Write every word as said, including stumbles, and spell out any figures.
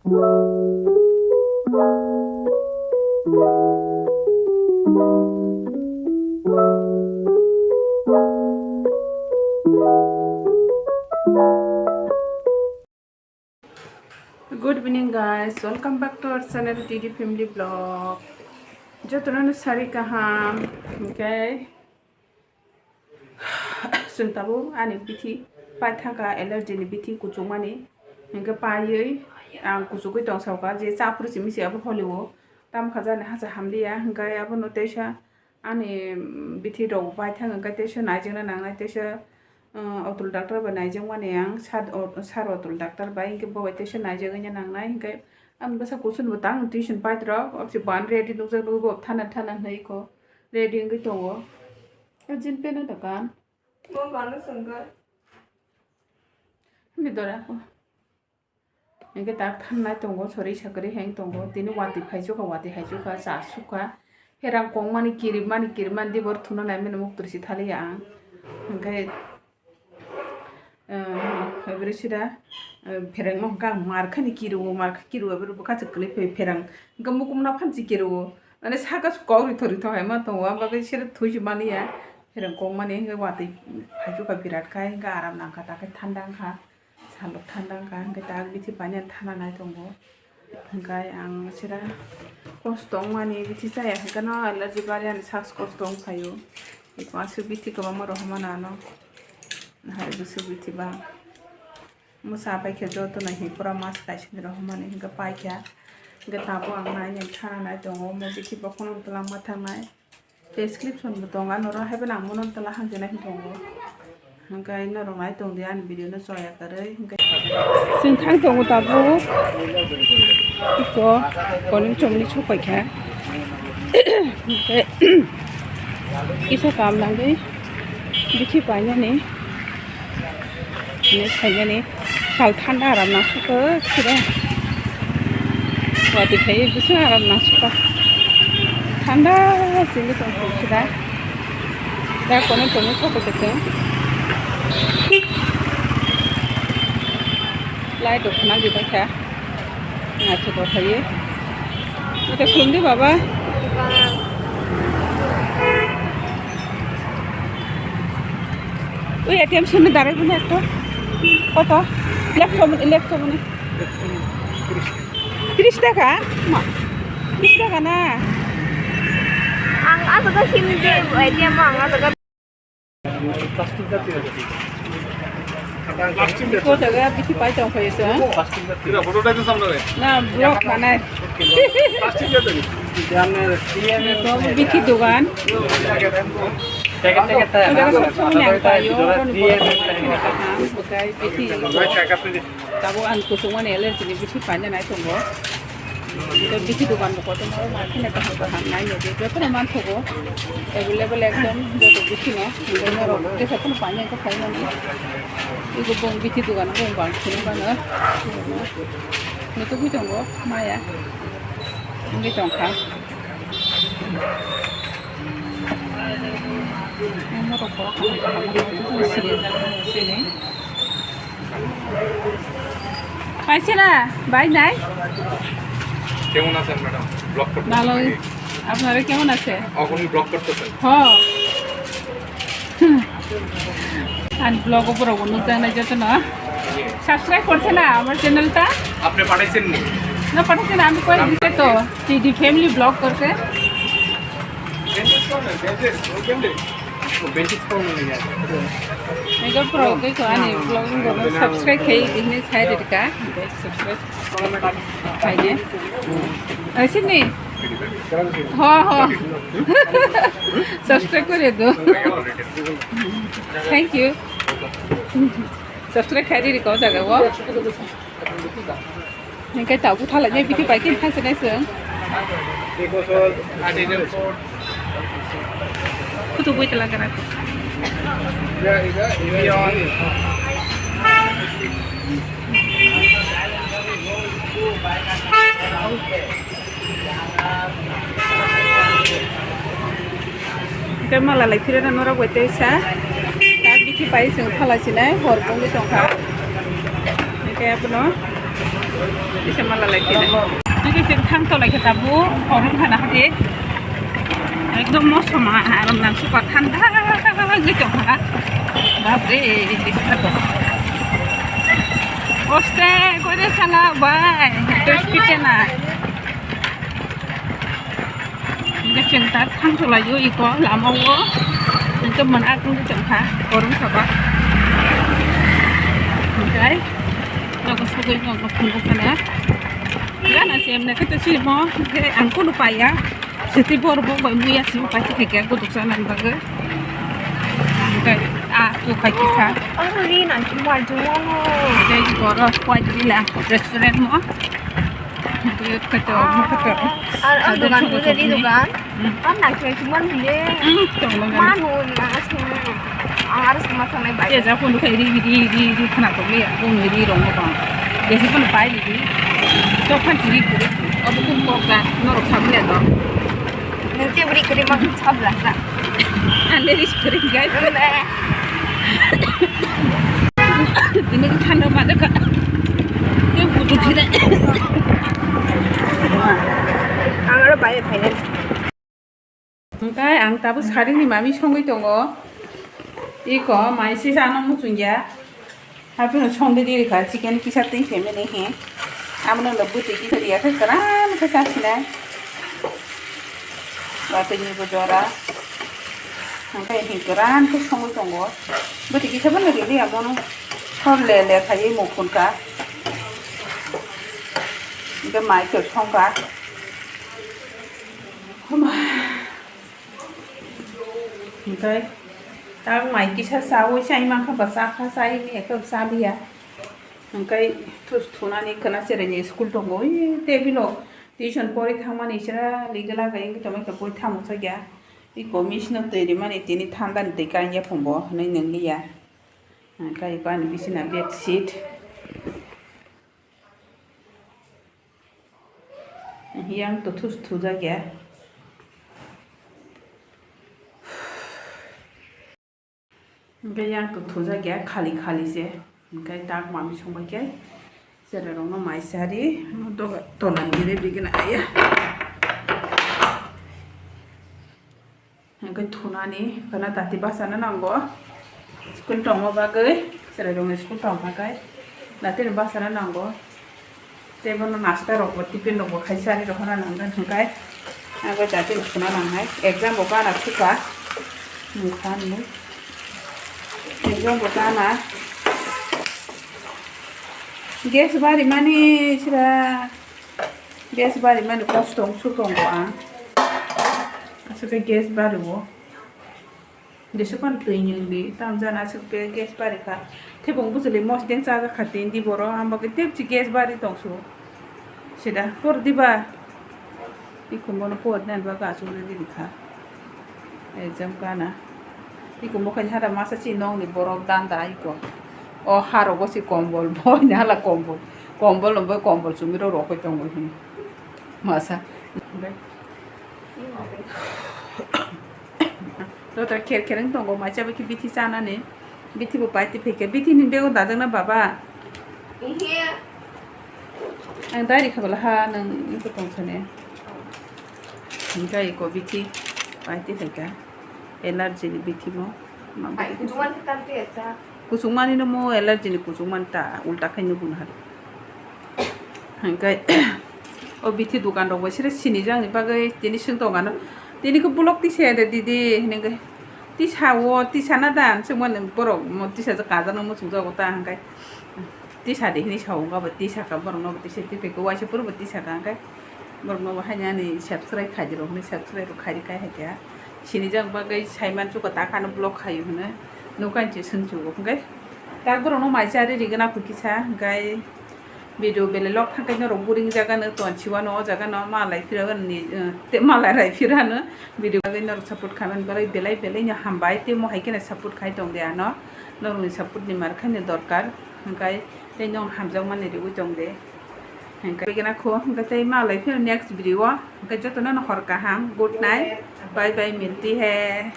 Good evening, guys. Welcome back to our channel, T D Family Vlog. Jotono no sari kaham, okay? Chwng tabuk ani bithi pai thangkha, allergy ni bithi kuchukmani, hinkhe paiwi ang kuchugwi tong sauka je cha phuru simi se abo holio, tamo kha jani hacha hamliya, hinkhe abono teisa ani, mm, bithi rok pai thang hinkhe teisa naijakna nangnai, teisa, uh, Atul doctor bai naijakmani ang, sir, o-, sir Atul doctor bai, hinkhe bo bai teisa naijagwina nangnai, hinkhe ang bwsa kuchuk bo tang tuition paitwrok, obse bo ani ready nukjak nukgo bo thana thana hinwi kho ready wngwi tongo. O jean pant o dokan. Bo mano songkha. Ni dora ko. Engke tak thangnai tongo, sori sakri heng tongo. Tini wati phaichukha, wati haichukha, cha sukha. Pherang kongmani kirimani, kirimani di bor thuna naimani muk twrwisi thaliya ang. Hingke, eh, ebri sida, eh, pherang no hingke ang mar khani kirio, mar kha kirio, ebri bwkha chwk kwlwi phai pherang. Hingke mukum na phansi kirio. Mane saka su kok rithok rithok hai ma tongo, abo bagwi sero thuisi mani ya. Pherang kong mani hingke watwi phaichukha birat kha, hingke aram nangkha, takhe thanda wngkha, salok thanda wngkha, hingke tak bithi paina thana nai tongo. Hingke ang sira kosto wngmani bithi chaya, hingke no allergy bariani sak kosto wngphaio. Eko aswk bithi kwbangma rohormani ano, hai bwswk bithi ba. Mwsa pai khe joto no hi pura mas kaisa ni rohormani hingke pai kha. Hingke tabuk ang nai nai thana nai tongo, omo bithi bokhorok twlangma thangnai. Description bo tongo, ano oro hai phano ang bono twla hamjak nai tongo. Hingke norok nai tong di ani video no choya kwrwi hingke. Chwng thang tongo tabuk. Iko koling chomni sok pai kha. Hingke kisa kam nangwi bithi painani. Hwnwi saimani sal thanda aram nangsukha sida. Watwi phaiwi bwswk aram nangsukha. Thanda simi tongthok sida. Da kono tongwi sokha kwchwng. Light rok khna di bai kha. Naithok kok khaye. Ate khulumdi baba. Ui A T M simi darai bune ekto. Koto? Lekto mune, lekto mune. Tris taka? Ma. Tris taka na? Ang ato ka simi de A T M ang ato ka. Ko jaga bithi pai tong phaio chwng. Na, block manai. Ko bithi dogan. Jaga sob somoi ang paio, oro ni borok bukai bithi. Tabuk ang kuchukmani allergy ni bithi paina nai tongo. Tei bithi dogan bo kotorma o ma kheno kaham kaham nai nugwi jotono manthogo, available ekdom joto bithi no, tei norok jesa phano painai khe phaimani. Ego bong bithi dogan bong bang kheno bano. Nutugwi tongo maya wngwi tongkha. Paise na, bhai nai? কেমন আছেন madam? Blog করতে ভালো। আপনারা কেমন আছে? এখন ব্লগ করতেছেন? হ। আর ব্লগ উপরে অনুদান যত না। সাবস্ক্রাইব করছে না আমার চ্যানেলটা? আপনি পাঠাইছেন নি? না পাঠাইছেন, আমি কয়েক দিছে তো। টিডি ফ্যামিলি ব্লগ করতে। Ego pro ke ko ani vlog ko subscribe khai ini sai de ka. Subscribe khai de. Asini. Ho ho. Subscribe kore do. Thank you. Subscribe khai de ko jaga wo. Hingke tabuk thalai nai bithi pai khe thangse nai chwng. Kutu bui tala kana. Hingke mala lai phirana norok bai tei sa. Ta bithi pai chwng phala sinai hor bongwi tongkha. Hingke abono Bisa mala lai khe. Jadi sing thang to lai khe tabu, horong khana hati. Ekdom mosom ha, aram nang suka thanda gwi tong kha. Bap re, bisa to. Oste, koi de sala bai. Terus kita na. Hingke chwng ta thang tonglaio iko lama o. Hingke mwnakhe wngkha, korom saba. Hingke nogo sogwi nogo phunuk mane. Gana se emne khe to simo, hingke ang kunu paiya. Siti bor bo bai muya simo pai khe khe gutuk sana bagwi. Hingke a tu khai kisa. Ang ri na chuma jumo no. Hingke iko ro kwai rila restaurant mo. Biyot khato, mo khato. Ar ang dogan ko jadi dogan. Hmm. Ang nang chai chuman hile. Hmm, tong lo gan. Manu na asma. Ang aras ma thang nai bai. Te ja phone khai ri, ri, ri, ri, khana to me, phone ri rong mo bang. Desi phone pai ri, ri. To phan chiri kuri. Obo kum kok da, norok sabule do. Nang te bri kuri ma sabla sa. Ande ri kuri, guys. Tini thanda ma dekha. Yang butuh sini. Ang aro bai phainai. Hingke ang tabuk sarini mami songwi tongo. Iko mai sisa ano muchungya. Haphino songwi rikha chicken kisa twi phaimani hi. Abono no bwtwi kisa riya khe kwran khe chasinai. Watwi ni bo jora. Hingke hi kwran khe songwi tongo. Bwtwi kisa bono riliya bono. Sor le le khaiwi mukhun kha. Hingke mai khe songkha. Hingke tak mai kisa chawi chai mankha ba chakha chai ni ekhe chaliya. Hingke thus thunani khwna chereni school tongo ui tebilo tuition pori thangmani sira ligila gai wngwi tongmani khe pori thangmani chakya. Iko miss no twi rimani tini thanda ni twi kanya phungo hinwi nwngliya. Hingke iko ani bisina bedsheet. Yang to thus thujak ya. Hingke yang to thujak ya, khali khali se. Hingke tak mami songbai khe, cherai rokno mai sari, tola ni re bigina aya. Hingke thunani khwna tati bachana nango. School tongma bagwi, chwrairokni school tongma bagwi natino bachana nango. Tei bono nasta rokbo, tiffin rokbo khai chari rohorna nangkha hwnkhe. Abo jatino khwna nangnai. Exam bo gana thukha. Nukha hinwi. Exam bo gana. Gas barimani sira. Gas barimani kosto wngsu tongo ang. Aswk khe gas bario. Jesa phano twi nwng di, tamo jani aswk khe gas bari kha. Thebung bwchwlwi mosdeng chajak kha tini di boro, ang bagwi tebsi gas bari tongsu. Sida, por diba? Ikhum bono por nani bagwi achuknwi ridi kha. Exam gana. Ikhum bo khaini hada masa si nongni borok danda iko. O harogo si kombol, boina hala kombol. Kombol no bo kombol chumui rok rokoi tongo hini. Masa. Joto kher kher wng tongo, mai chabai khe bithi chanani. Bithi bo pai twi phaikha. Bithi ni bego dajak na baba? Ihe. Ang dai rikha bwla ha, nwng iko tong sani. Hingkha iko bithi pai twi phaikha. Allergy ni bithi mo. Ma bithi kuchung mani tam twi asa. Kuchung mani no mo allergy ni kuchung mani ta ulta khai no buno hari. Hingkhe o bithi dukan rok bai sire sinijak ni bagwi tini swng tongo ano. Tini khe bulok tisa ya de didi hinwi khe tisa o tisa na da hinwi swngmani borok mo tisajak kajakno muchungjago ta hingkhe tisa de hinwi sa o wngkha bo tisa kha borokno bo tisa twi phaikhe waisa phuru bo tisa kha hingkhe borokno bo haino ani subscribe khaidi rok hinwi subscribe rok khaidi khai hai khe sinijak bagwi saiman chuko ta khano block khaio hinwi nukha hinwi swngchugo hingkhe tak borokno mai charwi rigwna kisa hingkhe. Video belai lok thangkhe norok boring jaga no ton siwano o jaga no malai phira ni, eh, te malai rai phira no video bagwi norok support khaimani bagwi belai belai no hambai tei mohai kheno support khai tong de ano norokni support ni mar khaino dorkar hwnkhe tei no hamjakmani riwi tong de hwnkhe begena kho hwnkhe tei malai phira next video o hwnkhe jotono no hor kaham good night bye bye milti hai.